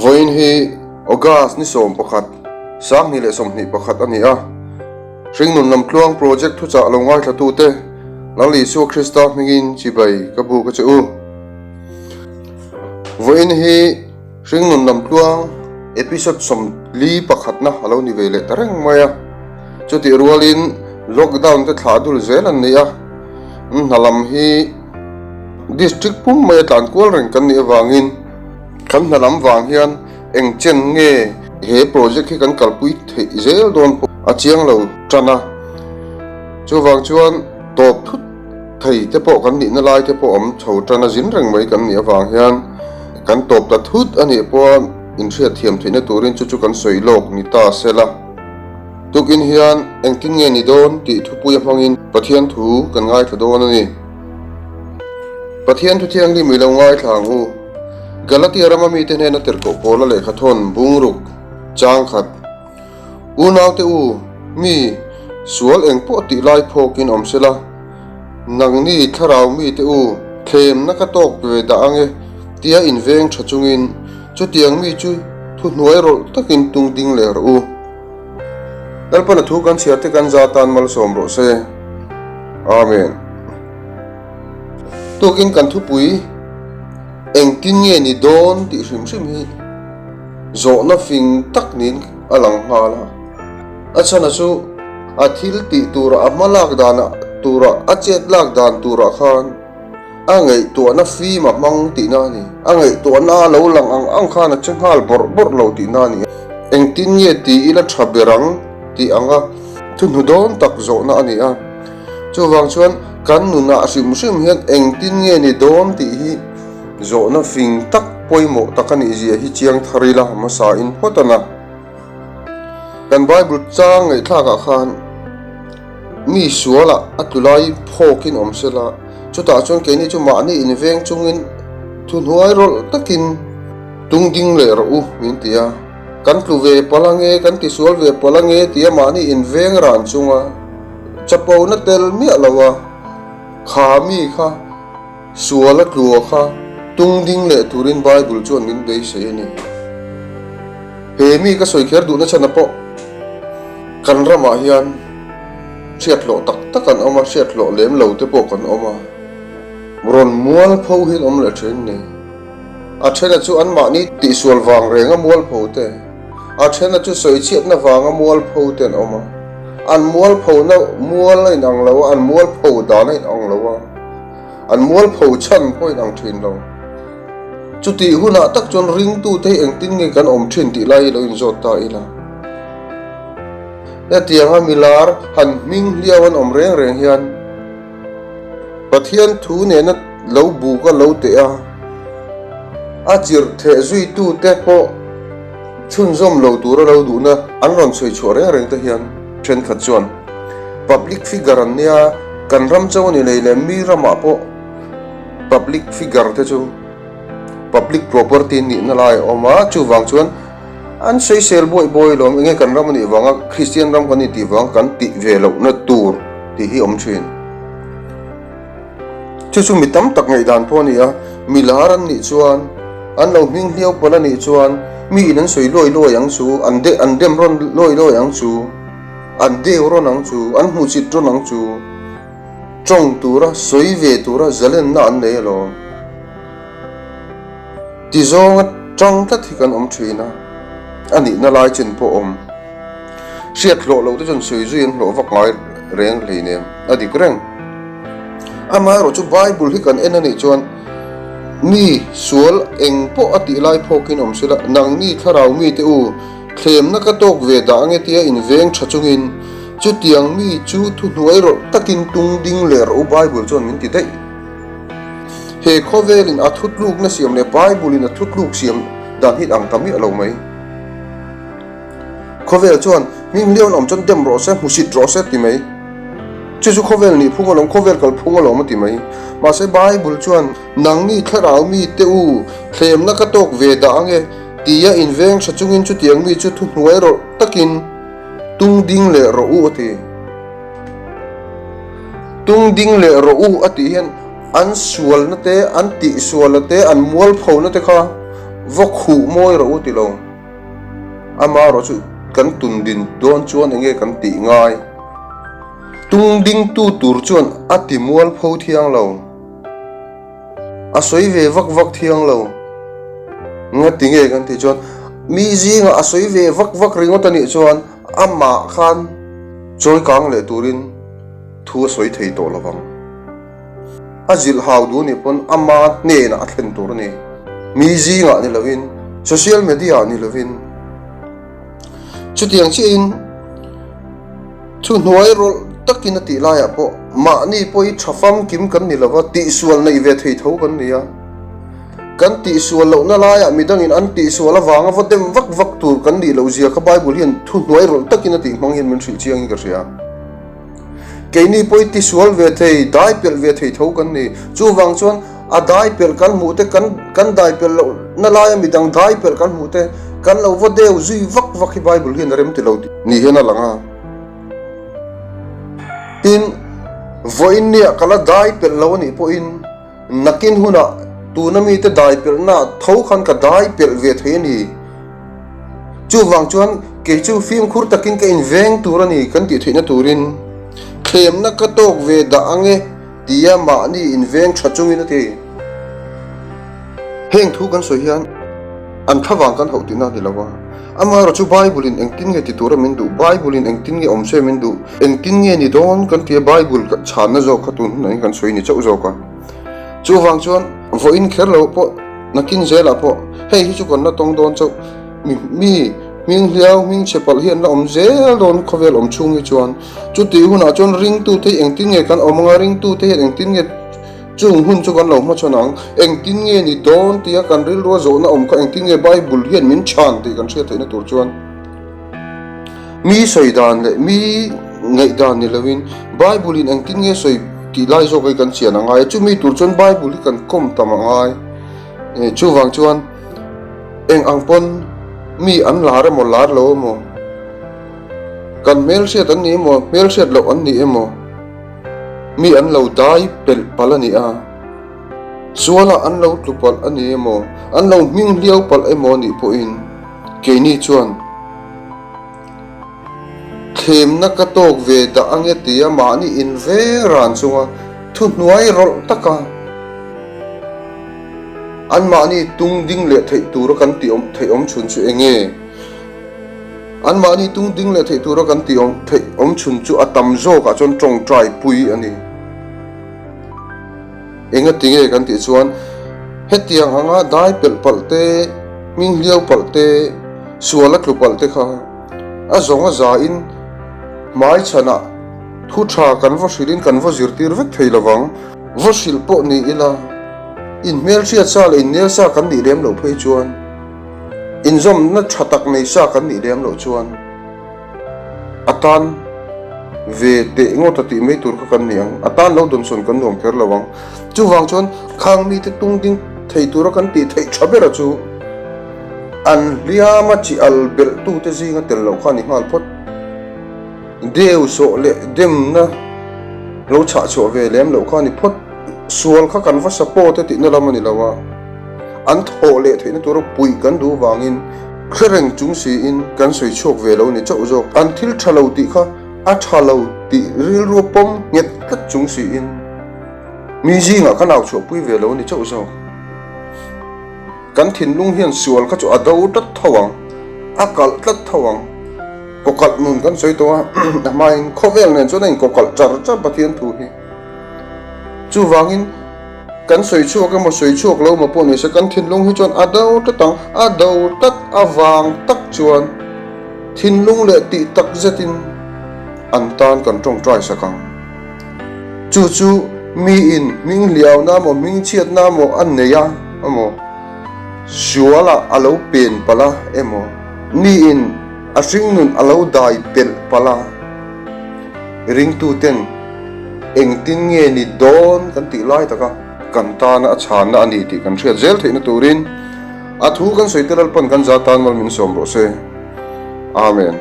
Vawiin hi August ni 11, 2021 a ni a. Hringnun Lamtluang Project thuchah lo ngaithlatute Lal Isua Krista hmingin chibai ka buk a che u. Vawiin hi Hringnun Lamtluang episode 41na a lo ni ve leh ta reng mai a. Chutih rualin lockdown te thlah dul zel an ni a, hna lam hi district pum mai a tlan kual reng kan nih avangin kan hna lam vang hian eng chen nge he project hi kan kalpui theih zel dawn pawh a chiang lo tan a. Chuvang chuan tawp thut thei te pawh kan nihna lai te pawh awm chho tan a zin reng mai kan nih avang hian kan tawp ta thut a nih pawha inhriatthiam theihna turin chu chu kan sawi lawk ni ta se la. Tukin hian engtin nge ni dawn tih thupuia hmangin Pathian thu kan ngaithla dawn a ni. Pathian thu thianghlim i lo ngaithla ang u. Galatia rama mite hnena tirhkoh Paula lehkha thawn bungruk chang khat, Unaute u, mi, sual eng pawh tih lai phawkin awm sela, nangni thlarau mite u, thlemna ka tawk ve dah ange tia inveng tha chungin chutiang mi chu thuhnuai rawlh takin tung ding leh rawh u. Lalpana thu kan chhiar te kan za tan malsawm rawh se. Amen. Tukin kan thupui engtin nge ni dawn tih hrim hrim hi zawhna fing tak niin a lang nghal a. A chhana chu a thil tih turah a hma lak danah turah a chet lak dan turah khan A ngaihtuahna fim a hmang tihna a ni. A ngaihtuahna a lo lang ang ang khan a che nghal bawrh bawrh lo tihna a ni. Engtin nge ti ila tha ber ang tih anga thuhnu dawn tak zawhna a ni a. Chuvang chuan kan nunah hrim hrim hian engtin nge ni dawn tih hi zawhna fing tak pawimawh tak a nih zia hi chiang thar ila hmasa in phawt a na. Kan Bible chang ngaihthlakah khan mi sualah a tlu lai phawkin awm se la, chutah chuan keini chu mahni inveng chungin thuhnuai rawlh takin tung ding leh rawh u min ti a. Kan tlu ve palh ange, kan tisual ve palh ange tia mahni inveng ran chunga chapona tel miah lo a, kha mi kha Sual a tlua kha tung ding leh turin Bible chuan min beisei a ni. He mi ka sawi kher duhna chhan a pawh kan ramah hian hriat hlawh tak tak an awm a, hriat hlawh lem lo te pawh kan awm a, rawn mualpho hi an awm leh thin ni. A thena chu anmahni tihsual vang renga mualpho te, a thena chu sawichhiatna vanga mualpho te an awm a, an mualphona mual a inang lo a, an mualpho dan a inang lo a. An mualpho chhan pawh in ang thin lo. Chutih hunah tak chuan ringtute hi engtin nge kan awm thin tih lai hi lo inzawt ta ila. Hetianga milar han hming hliau an awm reng reng hian Pathian thu nena lo buk a lo teh a, a chirh theh zuitute pawh chhunzawm lo tura lo duhna an rawn sawi chhuah reng reng te hian thenkhat chuan Public figure an nia, kan ram cho a ni lei leh mi ramah pawh public figure te chu public property nihna lai a awm a, chuvang chuan an sawisel buaih buai lawm, enge kan ram a nih vanga Kristian ram kan ni tih vang kan tih ve lohna tur tih hi a awm thin. Chu chu mi tam tak ngaihdan pawh a ni a, mi lar an nih chuan an lo hming hliau palh a nih chuan mi in an sawi luai luai ang chu, an dem rawn luai luai ang chu. An deu rawn ang chu, an hmuhchit rawn ang chu, tawng tura, sawi ve tura zalenna an nei alawm. Ti zawnga tang tlat hi kan awm thin a, a nihna lai chin pawh awm. Hriat hlawh loh te chuan sawi zui an hlawh vak ngai reng hleinem, a dik reng. Amaherawh chu Bible hi kan en a nih chuan mi sual eng pawh a tih lai phawkin awm sela, nangni thlarau mite u, Thlemna ka tawk ve dah ange tia inveng tha chungin chutiang mi chu thuhnuai rawlh takin tung ding leh rawh u Bible chuan min ti daih. He khawvelin a thutlukna siam leh Bible in a thutluk siam dan hi ang ta miah lo mai. Khawvel chuan hming hliau an awm chuan dem rawh se, hmusit rawh se ti mai. Chu chu khawvel nih phung alawm, khawvel kal phung alawm a ti mai. Mahse Bible chuan nangni thlarau mi te u thlemna ka tawk ve dah ange Tia inveng tha chungin chutiang mi chu thuhnuai rawlh takin tung ding leh rawh u a ti. Tung ding leh rawh u a tih hian an sualna te, an tihsualna te, an mualphona te kha Va khuh mawi rawh u ti lo. Amaherawh chu kan tun din dawn chuan enge kan tih ngai? Tung dingtu tur chuan a ti mualpho thiang lo. A sawi ve vak vak thiang lo. Ngati nge kan tih chuan mi zingah a sawi ve vak vak ringawt a nih chuan amah khan chawi kang leh turin thu a sawi thei tawh lo vang. A zilh hau duh nih pawn ama hnenah a thlen tur a ni. Mi zingah ni lovin, social media ah ni lovin. Chutiang chiahin thuhnuai rawlh takin a tih laiah pawh mahni pawh hi tha famkim kan ni lova, tihsual neih ve thei tho kan ni a. Kan tihsual lohna laiah midangin an tihsual avanga va dem vak vak tur kan nih loh zia kha Bible hian thuhnuai rawlh takin a tih hmang hian min hrilh chiangin ka hria. Keini pawh i tisual ve thei, dai pelh ve thei tho kan ni. Chuvang chuan a dai pelh kan hmuh te, kan kan dai pelh loh na laia midang dai pelh kan hmuh te, kan lo va deu zui vak vak hi Bible hian a rem ti lo tih ni hian a lang a. Tin, vawiin nia ka la dai pelh lo a nih pawhin, Nakin hunah tuna mite dai pelhna tho khan ka dai pelh ve thei a ni. Chuvang chuan kei chu fimkhur takin ka inveng tur a ni kan tih theihna turin thlemna ka tawk ve dah ang e tia mahni inveng tha chungin a ti. Heng thu kan sawi hian an thlavang kan hauh tihna a ni lo a. Amaherawh chu Bible in engtin nge ti tura min duh, Bible in engtin nge awm se min duh, engtin nge ni dawn kan tia Bible chhanna zawk kha tun hunah hian kan sawi ni chauh zawk a. Chuvang chuan vawiin kher loh pawh nakin zelah pawh hei hi chu kan la tawng dawn chauh. Mi mi hming hliau hming chhe palh hi an la awm zel dawn khawvel awm chhung hi chuan. Chutih hunah chuan ringtute hi engtin nge kan awm anga ringtute hian engtin nge Chung hun chu kan lo hmachhawn ang. Engtin nge ni dawn tia kan rilrua zawhna awm kha engtin nge Bible hian min chhan tih kan hriat theihna tur chuan mi sawi dan leh mi ngaihdan ni loin Bible in engtin nge sawi tih lai zawk hi kan chian a ngai a. Chumi tur chuan Bible hi kan kawm tam a ngai. Chuvang chuan eng ang pawn mi an lar emaw lar lo emaw, kan hmelhriat an ni emaw hmelhriat loh an ni emaw, Mi an lo dai pelh palh a ni a, sualah an lo tlu palh a ni emaw, an lo hming hliau palh emaw a nih pawhin keini chuan thlemna ka tawk ve dah ange tia mahni inveng ran chunga thuhnuai rawlh taka anmahni tung ding leh theih tura kan tih theih awm chhun chu enge? Anmahni tung ding leh theih tura kan tih awm theih awm chhun chu a tam zawkah chuan tawngtai pui a ni. Engati nge kan tih chuan hetiang anga dai pelh palh te, hming hliau palh te, sual a tlu palh te kha a zawng a zain hmai chhanah thu tha kan va hrilhin kan va zirtir vek thei lovang. Va hrilh pawh ni ila inhmelhriat sa leh innel sa kan nih lem loh phei chuan Inzawmna tha tak nei sa kan nih lem loh chuan a tan ve teh ngawt a tih mai tur kha kan ni ang. A tan lo dawnsawn kan nuam kher lo ang. Chuvang chuan khang mite tung ding thei tura kan tih theih tha bera chu an hliama chi al belh tute zinga tel loh kha a ni nghal phawt. Deu sawh leh demna lo chhah chhuah ve lem loh kha a ni phawt. Sual kha kan va support e tihna lam a ni lo a. An thawh leh theihna tura puih kan duh vangin hre reng chung siin kan sawi chhuak ve lo ni chauh zawk. An thil tha lo tih kha a tha lo tih rilru pawm nghet tlat chung siin mi zingah kan au chhuahpui ve lo ni chauh zawk. Kan thinlung hian sual kha chu a do tlat tho ang, a kalh tlat tho ang. Kawkalh nun kan sawi tawh a, a hmain khawvel nen chuan a inkawkalh char char Pathian thu hi. Chuvangin kan sawi chhuak emaw sawi chhuak lo emaw pawh nise kan thinlung hi chuan a do tlat ang, a do tlat avang tak chuan thinlung leh tih tak zetin an tan kan tawngtai sak ang. Chu chu miin hming hliauna emaw hming chhiatna emaw a nei a emaw, sualah a lo pen palh a emaw, miin a hringnun a lo dai pelh palh a, ringtuten Engtin nge ni dawn kan tih lai taka kan tana a chhanna a ni tih kan hriat zel theihna turin a thu kan sawi te Lalpan kan za tan mal min sawm rawh se. Amen.